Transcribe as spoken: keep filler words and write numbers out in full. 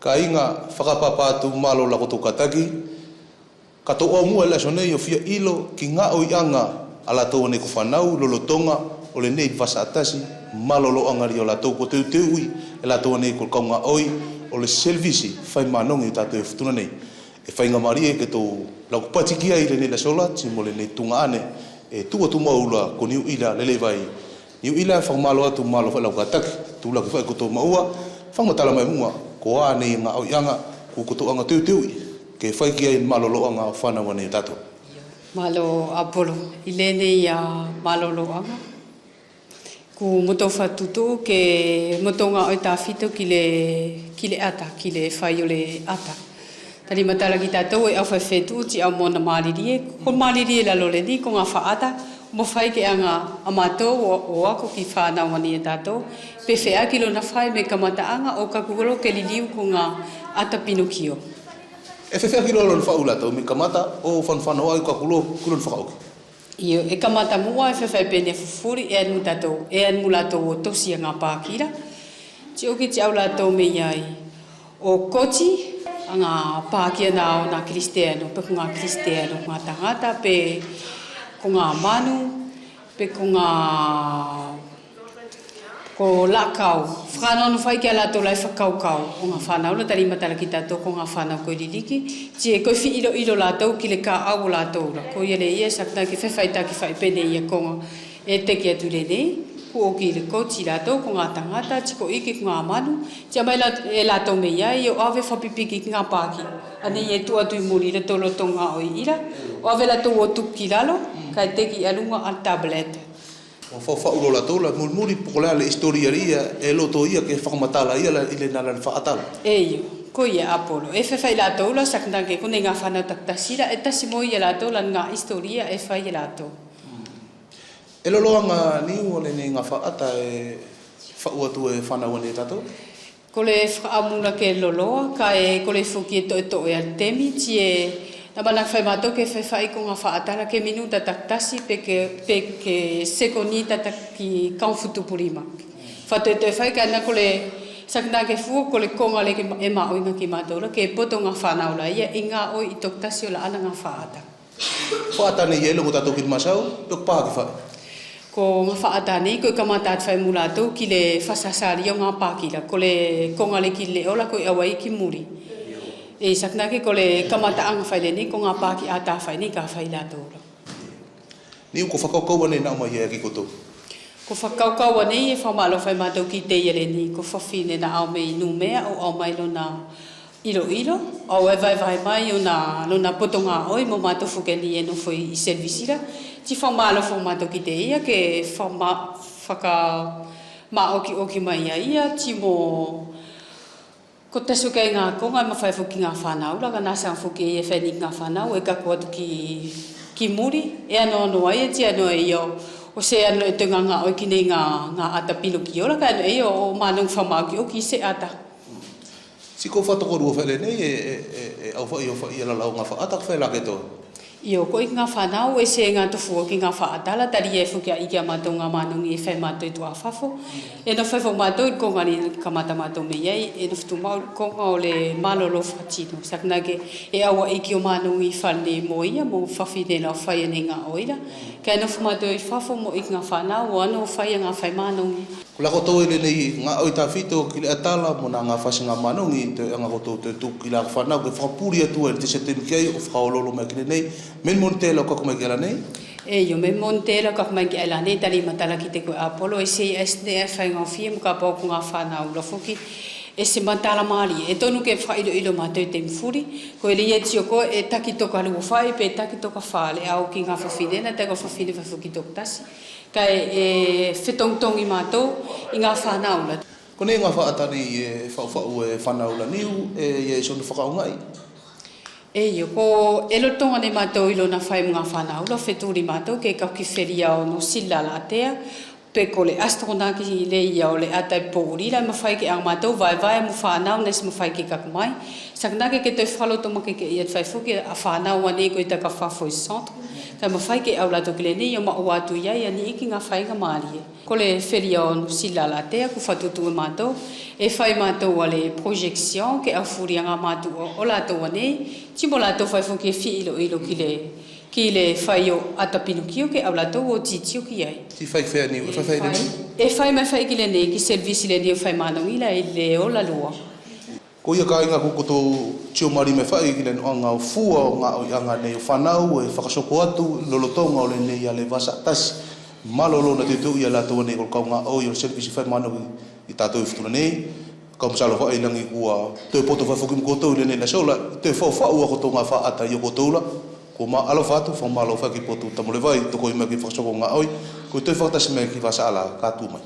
Kāiga, fakapapa atu, malo la kotou kataki. Ka tou ʻau muʻa ʻi le aso nei ʻo fia ʻilo ki gaoiʻaga a latou ʻanei ko fanau lolotoga ʻo lenei Vasaʻatasi, maloloʻaga ia ʻo latou kua teuteuʻi e latou ʻanei ko le kau gaoi ʻo le selevisi fai manogi ʻo tatou ʻi Futuna nei. ʻE faigamalie ke tou lau pati ki ai lenei la sola ti mo lenei tugaʻane ʻe tuʻu atu maʻula ko Niuʻila Leleivai. Niuʻila, fakamalo atu, malo faʻi lau kataki, tulaki faʻi kotou maʻua, fakamatala mai muʻa koā nei gaoiʻaga kua kotou aga teuteuʻi ke fai ki ai maloloʻaga ʻo fanau ʻanei ʻo tatou. Malo Apolo, ʻi lenei ia maloloʻaga kua motou fakatutuʻu ke motou gaoi tafito ki le, ki le ata, ki le fai ʻo le ata. Talimatala ki tatou e au fai fetuʻu ti au mona malilie, ko malilie la lole ni ko ga faʻata mo fai ke aga a matou ʻo, ʻo ako ki fanau ʻanei ʻo tatou. Pe feaki lona fai mo kamataʻaga ʻo kaku kolo ke liliu ko ga ata Pinokio. ʻE fefeaki lona faʻu latou mo kamata ʻo fanofano ai kaku kolo ki lona fakaʻoki. Io, ʻe kamata muʻa ʻe fefai pene fufuli, ʻe anu tatou, ʻe anu latou ʻo tosi aga pakila. Ti ʻoki ti au latou mei ai ʻo koti aga paki ʻana ʻo na Kilisitiano, pe ko ga Kilisitiano ko ga tagata, pe ko ga manu, pe ko ga ko lakau. Fakanono fai kia latou lai fakakaukau ʻo ga fanau la talimatala ki tatou ko ga fanau ko liliki. Ti ʻe ko fiʻi iloilo latou ki le kaʻau ʻo latou la. Koia le ia sakana ke fefaitaki fai pene ia koga ʻe teki atu lenei. Kua ʻoki le koti latou ko ga tagata, ti ko ʻiki ko ga manu. Ti amai la, e latou mei ai ʻo ʻave fakapipiki ki ga paki ʻanei ʻe tuʻu atu ʻi muli le tolo toga ʻo ʻi ila. ʻO ʻave latou ʻo tuku ki lalo, kae teki ʻi ʻaluga a tablete. ʻO faʻufaʻu lo latou la mulimuli, poko la le isitolia ia, ʻe loto ia ke fakamatala ia la ʻi le nala le faʻatala. ʻEi, koia Apolo. ʻE fefai latou la sakana ke ko nei ga fanau takitasi la, ʻe tasi mo ia latou la ga isitolia ʻe fai ia latou. ʻE loloaga Niu ʻo lenei ga faʻata ʻe faʻu atu e fanau ʻanei ʻo tatou? Ko le fakaʻamu la ke loloa, kaʻe ko le foki ʻe toʻetoʻe ʻa le temi, ti ʻe na mana fai matou ke fefaʻi ko ga faʻata la ke minuta takitasi pe ke, pe ke sekoni takitasi ki kago futu pulima. Fakatoʻetoʻe fai kaʻe na ko le sakana ke fua ko le koga le ke ma-, ʻe maʻoiga ki matou la ke poto ga fanau la ia ʻi gaoi ʻi tokotasi ʻo la ʻana ga faʻata. Faʻata nei ʻe logo tatou ki le masau, pe ko pahaki fai? Ko ga faʻata nei, ko ʻe kamata atu fai mo latou ki le fasasali ʻo ga paki la, ko le koga le ki le ola ko ʻe ʻau ai ki muli. ʻE sakana ke ko le kamataʻaga fai lenei, ko ga paki ʻata fai nei ka fai latou la. Niu, ko fakakaukau ʻanei na ʻomai ia ki kotou? Ko fakakaukau ʻanei ʻe fakamalo fai matou ki te ia lenei, ko fafine na ʻau mai Numea ʻo ʻau mai lona iloilo, ʻo ʻe vaevae mai ʻona, lona poto gaoi mo matou foki ʻanei ʻe nofo ʻi selevisi la. Ti fakamalo fai matou ki te ia ke fakama-, fakamaʻokiʻoki mai ia ia, ti mo ko tasi ʻo kei ga koga ʻe mafai foki ga fanau la, ka na sa foki ʻe fai ni ga fanau ʻe kaku atu ki, ki muli, ʻe anoanoa ia, ti anoa ia ʻo, ʻo se ano ʻe te ga gaoi ki nei ga, ga ata Pinokio la, kaʻe anoa ia ʻo manogi fakamaʻokiʻoki ʻi se ata. Ti ko fatokolua fai lenei ʻe, ʻe, ʻe, ʻe ʻau fai ʻo fai ia la lau ga faʻata ka fai la ke to. Io, ko ʻi ga fanau ʻe se ga tofu ʻo ki ga faʻata la, talia foki ia ki a matou ga manogi ʻe fai matou ʻi tuʻa fafo. ʻE nofo fai foki matou ʻi koga ni kamata matou mei ai, ʻe nofo tumau koga ʻo le malolo fakatino. Sakana ke ʻe ʻau ai ki ʻo manogi fale mo ia, mo fafine la ʻo fai ʻanei gaoi la. Kaʻe nofo matou ʻi fafo mo ʻi ga fanau ʻo ano ʻo fai ia ga fai manogi. Ko lakotou ʻi lenei gaoi tafito ki le ata la mo na ga fasi ga manogi, toe aga kotou toe tuku ki la fanau ke fakapuli atu ai le tesi ʻe temi ki ai ʻo fakaoloolo mai ki lenei. Mea moni tela ʻo kaku mai ki ʻaia nei? ʻEi, ʻio, mea moni tela ʻo kaku mai ki ʻaia nei, talimatala ki te koe Apolo, ʻe se ʻi ai sine ʻe faigofie mo kapau ko ga fanau la foki ʻe se matala malie, ʻe tonu ke fakailoilo matou ʻi te temi fuli, koia lea ti ʻo koe ʻe taki toka lua fai pe taki toka fa le au ki ga fafine na, taki ko fafine fai foki toku tasi. Kaʻe ʻe fetogotogi matou ʻi ga fanau la. Ko nei ga faʻata nei ʻe faʻufaʻu e fanau la Niu, ʻe ʻi ai sona fakaʻaogaʻi? ʻEi, ʻio, ko ʻe lolotoga nei matou ʻi lona fai mo ga fanau la, fetuli matou ke kau ki felia ʻo Nusila Latea, Pe ko le ʻasi tona ki le ia ʻo le ata ʻi poʻuli la ʻe mafai ke ʻau matou vaevae mo fanau neʻe ʻosi mafai ke kaku mai. Sa kanaka ke toe fakalotomaki ke ia fai foki ʻa fanau ʻaenei ko ʻi Takafafoʻi centre. Kaʻe mafai ke ʻau latou ki lenei ʻo maʻu atu ia ʻa ni ʻikiga faiga malie. Ko le felia ʻo Nusila Latea kua fakatuʻutuʻu e matou ʻe fai matou ʻa le projection ke ʻau fuliaga matuʻa ʻo latou ʻaenei. Ti mo latou fai foki e feiloilo ki le ki le fai ʻo ata Pinokio ke ʻau latou ʻo titio ki ai. Ti fai fea ni ʻe fai fai lenei? ʻE fai mai fai ki lenei ki selevisi lenei ʻo fai manogi la ʻi le ola lua. Koia kaiga ko kotou tio mali mai fai ki le noʻaga ʻo fua ʻo gaʻoiʻaga nei ʻo fanau ʻe fakasoko atu lolotoga ʻo lenei ʻa le vasa tasi. Malolo na teuteu ia latou ʻaenei ko le kau gaʻoi ʻo le selevisi fai manogi ʻi tatou ʻi Futuna nei. Kau masalo fai lagi kua toe poto fai foki mo kotou ʻi lenei la sola, toe faufau ʻa kotou ga faʻata ia kotou la. Kua ma alofa atu, fakamalo fai ki potu Tamolevai, tokoi mai ki fakasoko gaʻoi, kua toe fakatasi mai ki Vasaʻala, ka tu mai.